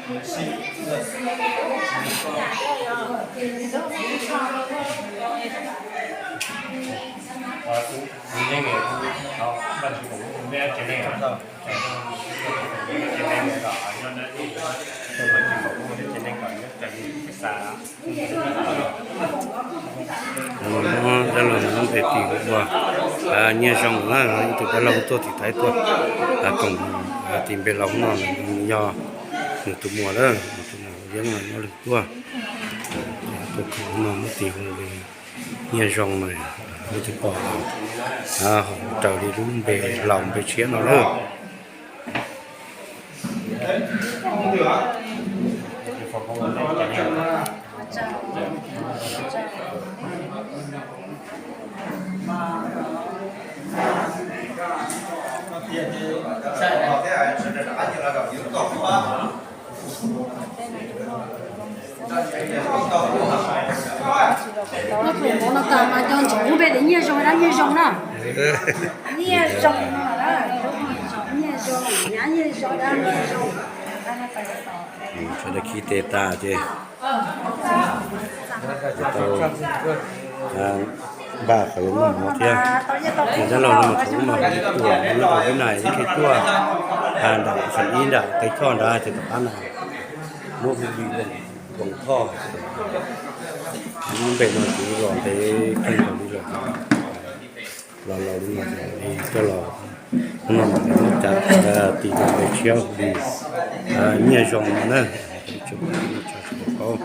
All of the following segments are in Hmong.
Dab laug no npe tim hu ua Nyiaj Zoo na, ib tug dab laug tuaj tim Thaib tuaj koom tim npe laus no, yog nws tus muam lawm, tus muam Yeeb no nyob Lwm tuaj, tuaj koom no npe tim hu li Nyiaj Zoo na, npe tim pom raws li lub npe laus npe tshiab no lawm. Koj tus mov no tas mas cov ntseeg lub npe tias Nyiaj Zoo, dab Nyiaj Zoo na. Nyiaj Zoo no, Nyiaj Zoo, nyab Nyiaj Zoo, dab Nyiaj Zoo. Sawv daws khi tes tas ces tau npaj qhov yuav muaj mov thiab. Dab laug no mas thaum ub mas tuam nyob rau Vib Nais, Vib Nais tuaj nram Xeem Ib nram Qe Choj nrad ces tom qab no muab hu li Voos Thoj. Lub npe no kuv los ntev kawg nkaus li lawm, los laus li no ces coj los, hnub no mam li muab cov tis npe tshiab hu li Nyiaj Zoo no na. Tso sawv daws paub,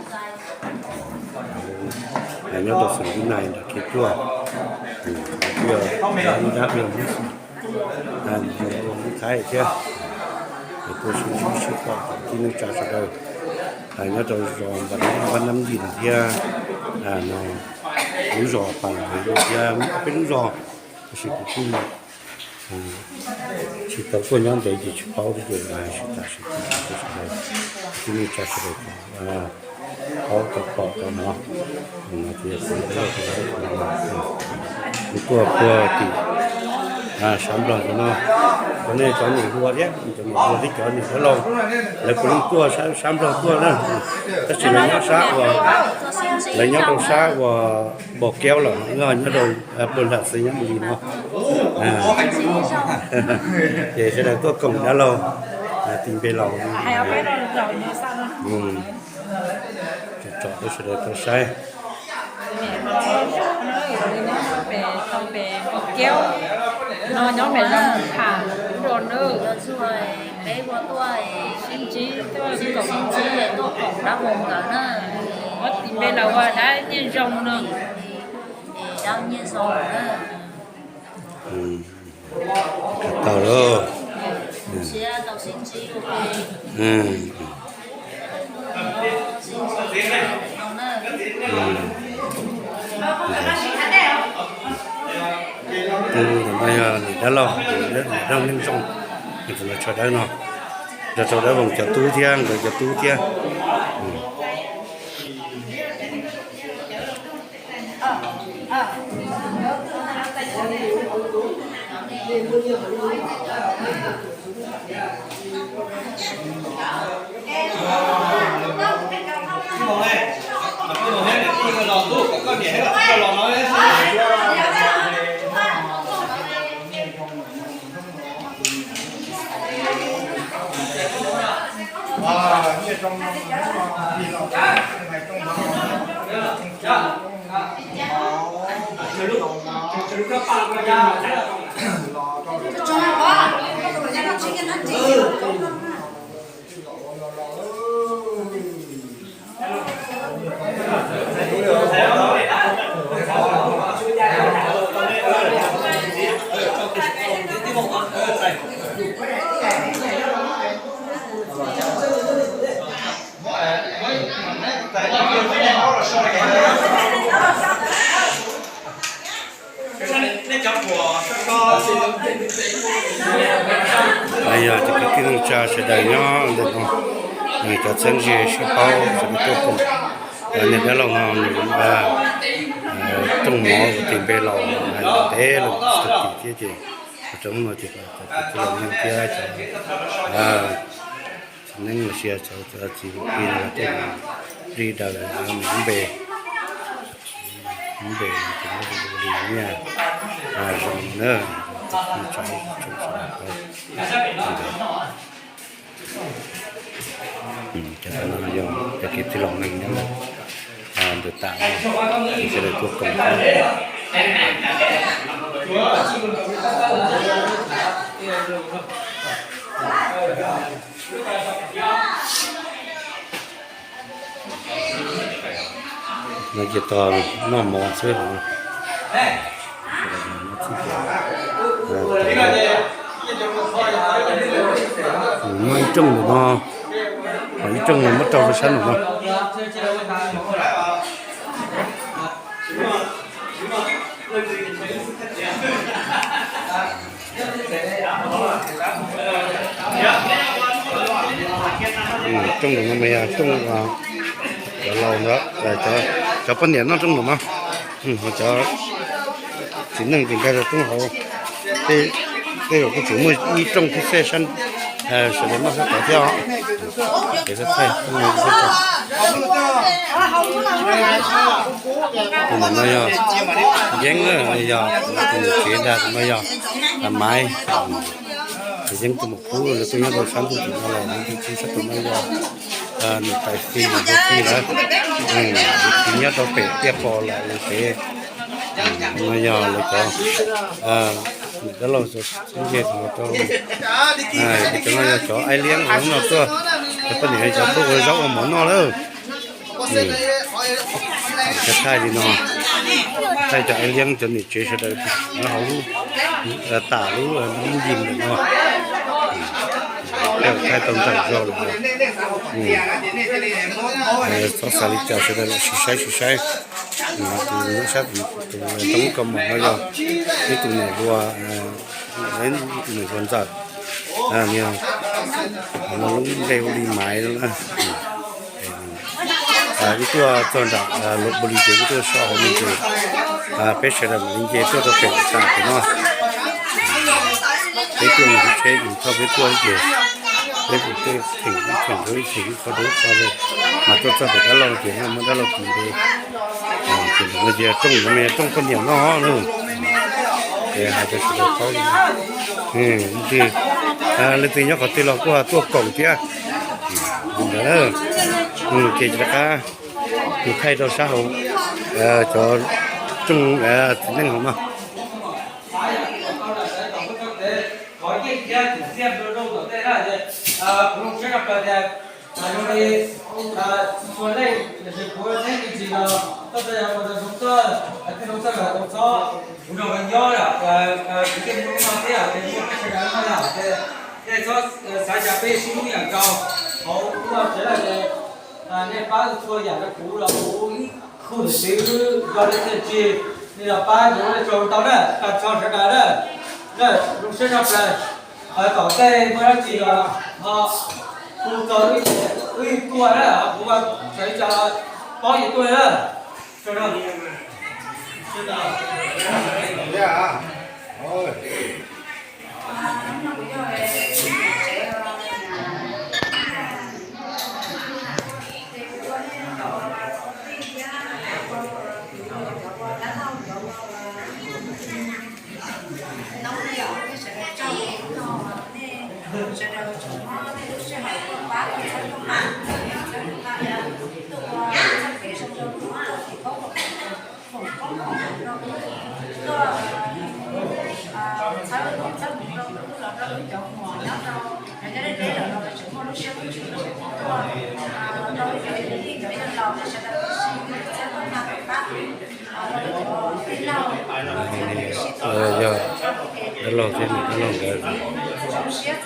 nyob rau xeev Vib Nais nram Qhia Cuaj, twb yog lub dab Hmoob, lub Thaib thiab. Tuaj sib ntsib sib pom kwv tij neej tsa sawv daws nyob rau zos Npab Nab Yim thiab no, lub zos Pas Lawv thiab peb lub zos, tab sis kuv kuj tsis tau tuaj nyob ntev ces tsis paub thiab ces sib tham sib tham sawv daws, kwv tij neej tsa sawv daws paub tau pom tau hnov no tias kuv tuaj puag tim sab Nplog ntawm no, cov nej cov niam hluas thiab, cov niam hluas thiab cov niam dab laug, lawv puav leej tuaj sab Nplog tuaj na, tab sis lawv nyob sab uas, lawv nyob rau sab uas Npos Keub lawm, nyob rau Pluag Lam xwb, nyob li no. Ces sawv daws tuaj koom dab laug tis npe laus, tsom rau sawv daws tau saib. No nyob pem Zoo Tham, ua nws sib ntsib tuaj koom, tuaj koom dab laug nkawd na. Muab tis npe laus ua dab Nyiaj Zoo no. Tau lawm. Tus no yog niam dab laug, niam dab laug Neej Zoo, tus no tso dawb no, nrog rau dawb Voos cov tub thiab nkawd cov tub thiab. Yog cov kwv tij neej tsa sawv daws nyob ntawm no, cov txheeb ze sib paub sawv daws tuaj koom, niam dab laug no nws rooj mov ua tis npe laus ntev lawm txog tim thiab ces, rau hnub no ces cov kwv tij laus neeg thiab cov Neeb los sis cov txiv kwv tij no los tej li daws lub npe, lub npe li nyiaj zoo na, tsoom sawv daws. Cov no yog cov kev tij laug neeg nyob ntawm tas, sawv daws tuaj koom. No ces tos noj mov xwb. Muaj ib rooj ntawm no, ho ib rooj no muab rau rau sab ntawm no. Rooj ntawm no mas yog rooj cov laus ntawd, cov poj niam noj rooj ntawm no, cov txiv neej ces nkag rau rooj hauv. Tej zaum kuj tseem muaj ib rooj thiab xwb, sawv daws noj sab tod thiab os. Ces thaij thaij rooj no. Tus ntawm no yog Yeeb, yog tus niam tsev ntag, tus no yog Maiv. Yeeb tus muam Kub lawv tuaj nyob rau sab ntuj tim no lawm, tus txiv sab tus no yog niam tais Fij, niam tais Fij lawm. Tus txiv nyob rau pem Tiaj Pos lawm, lawv pem. No yog lawv cov niam dab laug xeeb ntse rau, cov no yog cov aib liab no tuaj, cov poj niam cov tuaj ua zaub ua mov noj lawm. Thaij thaij li no, thaij cov aib liab cov niam tsev sawv daws nyob hauv lub, tam lub lub yim ntawm no. Thaij tau nteem zog lawm. Txhob xav li cas, sawv daws los sim saib sim saib. Tus nyob sab tus toob koj mom no yog ib tug niam hluas, ib tug niam hluas ntxawm, no lub npe hu li Maiv no na. Wb tuaj txog nram Luam Npus Lis ces wb tuaj so hauv no ces peb sawv daws mam li nce tuaj rau pem tas pem no. Peb tuaj mus lub tsheb ces thaum peb tuaj ces peb kuj tuaj theem ib theem rau ib theem ib qho rau ib qho li, mas tuaj txog pem dab laug ces muaj dab laug kis npe. Ces ntawm no ces rooj ntawd mas yog rooj poj niam noj na. Ces hais rau sawv daws paub, leej twg, leej twg nyob qhov twg los kuj tuaj koom thiab. Ntawd ces rov qab mus thaij rau sab hauv cov rooj txiv neej hauv no. Nej pab txhua yam rau kuv los kuv ib khub niam txiv nrog nej txiaj ntsig, nej los pab yuav nej tsaug ntau na, tag nrho sawv daws na, zoo siab tshaj plaws. Tom tej muaj dab tsi los ho hu txog wb tuaj na, kuv sawv tsees paub ces tuaj na. Yog dab laug thiab niam dab laug nkawd sib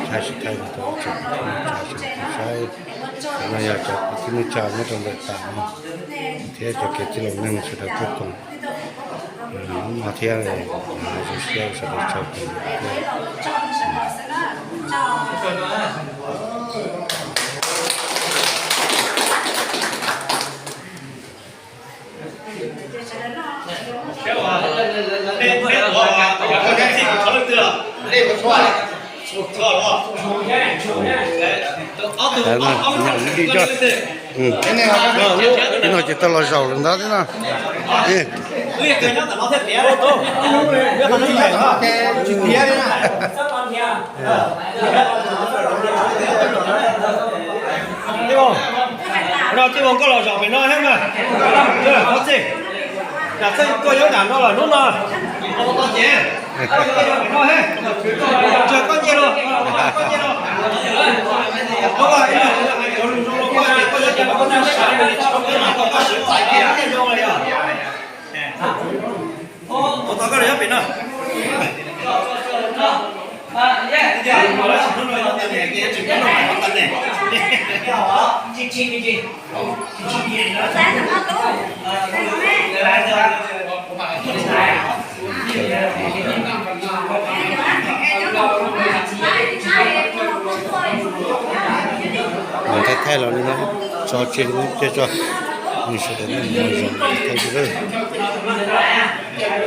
thaij sib thaij no, tsoom kwv tij neej tsa sawv daws saib. No yog cov kwv tij neej tsa nyob rau ntawm tas no thiab cov kwv tij laus neeg sawv daws tuaj koom no thiab. Zoo siab sawv daws tsaug ntau thiab. Nyob li coj, ib no ces tau los zaum lawm ntawd thiab no. Tij Voos, koj los zaum pem no thiab mas. Koj txij, koj yuav nram no los hnub no. Koj yuav pem no thiab. Koj nyiaj los, koj nyiaj los. Koj yuav pem no, koj yuav pem no. Tus tod koj los nyob pem no. Thaij thaij los li no, tso tseg lub caij tso, sawv daws mus zov thaij tso.